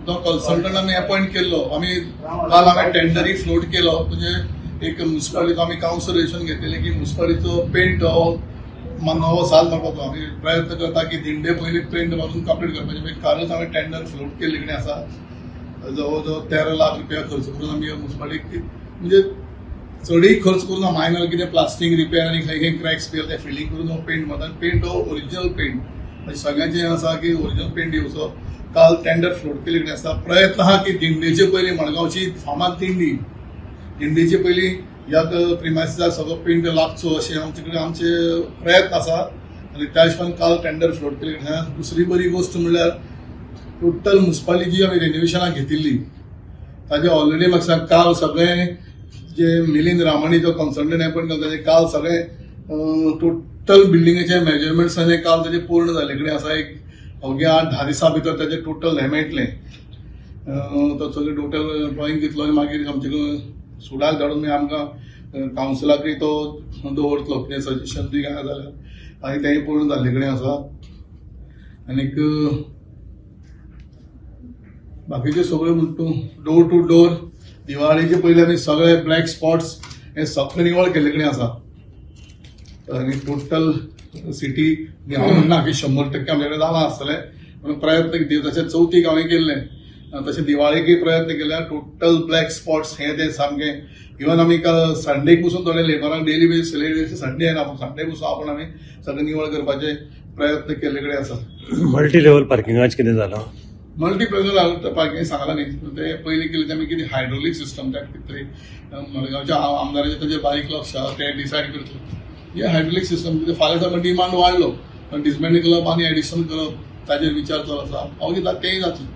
तो कन्सल्टंट आमी अपॉयंट केल्लो. आमी काल आमी टेंडरी फ्लोट केलो. म्हणजे एक म्युन्सिपालिटीचो आमी कावन्सिलेशन घेतलें की म्युन्सिपालिटीचो पेंट हो नवो साल मारपाचो. आमी प्रयत्न करता की दिंडे पयलीं पेंट मारून कंप्लीट करपाचें. मागीर कालूच आमी टेंडर फ्लोट केल्ले कडेन आसा. जवळ जवळ 13 लाख रुपया खर्च करून आमी म्युन्सिपालिटीक, म्हणजे चडय खर्च करून मायनर कितें प्लास्टीक रिपेर आनी खंय खंय क्रॅक्स बी ते फिलींग करून हो पेंट मारता. आनी पेंट हो ओरिजिनल पेंट, म्हणजे सगळ्यांचें आसा की ओरिजिनल पेंट येवचो. काल टेंडर फ्लोट केल्ले कडेन आसा. प्रयत्न आहा की दिंडेचे पयलीं, मडगांवची फामाद दिंडी, दिंडेचे पयलीं ह्या प्रिमायसिसाक सगळो पेंट लागचो अशें आमचे कडेन आमचे प्रयत्न आसा. आनी त्या हिशोबान काल टेंडर फ्लोट केल्ले कडेन आसा. दुसरी बरी गोश्ट म्हणल्यार टोटल म्युन्सिपालिटी जी आमी रेनोवेशनाक घेतिल्ली ताजे ऑलरेडी म्हाका सांग काल सगळें जे मिलिंद रामाणी जो कन्सल्टंट अपॉयंट केलो ताजे काल सगळें टोटल बिल्डिंगेचे मेजरमेंट्स आनी काल ताजे पूर्ण जाल्ले कडेन आसा. एक अवघ्या 8-10 दिसां भितर ताजें टोटल हें मेळटलें. तो सगळें टोटल ड्रॉइंग दितलो आनी मागीर आमचे कडेन सुडाक धाडून मागीर आमकां कावन्सिलाकय तो दवरतलो कितें सजेशन बी आसा जाल्यार, आनी तेंय पूर्ण जाल्ले कडेन आसा. आनीक बाकीचे सगळे म्हणटा तूं डोर टू डोर दिवाळीचे पयलीं आमी सगळे ब्लॅक स्पॉट्स हे सगळे निवळ केल्ले कडेन आसा. आनी टोटल सिटी हांव म्हणना की 100% आमचे कडेन जालां आसतलें, पूण प्रयत्न जशें चवथीक हांवें केल्लें तशें दिवाळेकय प्रयत्न केले. टोटल ब्लॅक स्पॉट्स हे ते सामके इवन आमी संडेक पसून थोडे लेबरांक डेली बेसीस संडे येना पूण संडे पसून आपूण आमी सगळें निवळ करपाचे प्रयत्न केल्ले कडेन आसा. मल्टी लेवल पार्किंगाचें कितें जालां? मल्टी लेवल पार्किंग सांगलां न्ही, ते पयलीं केलें ते आमी कितें हायड्रोलीक सिस्टम त्या कितें मडगांवच्या आमदाराचें ताजेर बारीक लक्ष आसा, ते डिसायड करतले. हे हायड्रोलीक सिस्टम कितें फाल्यां सामको डिमांड वाडलो, डिसमेंटल करप आनी एडिशन करप ताजेर विचार चालू आसा. अवघी तेंय जातलें.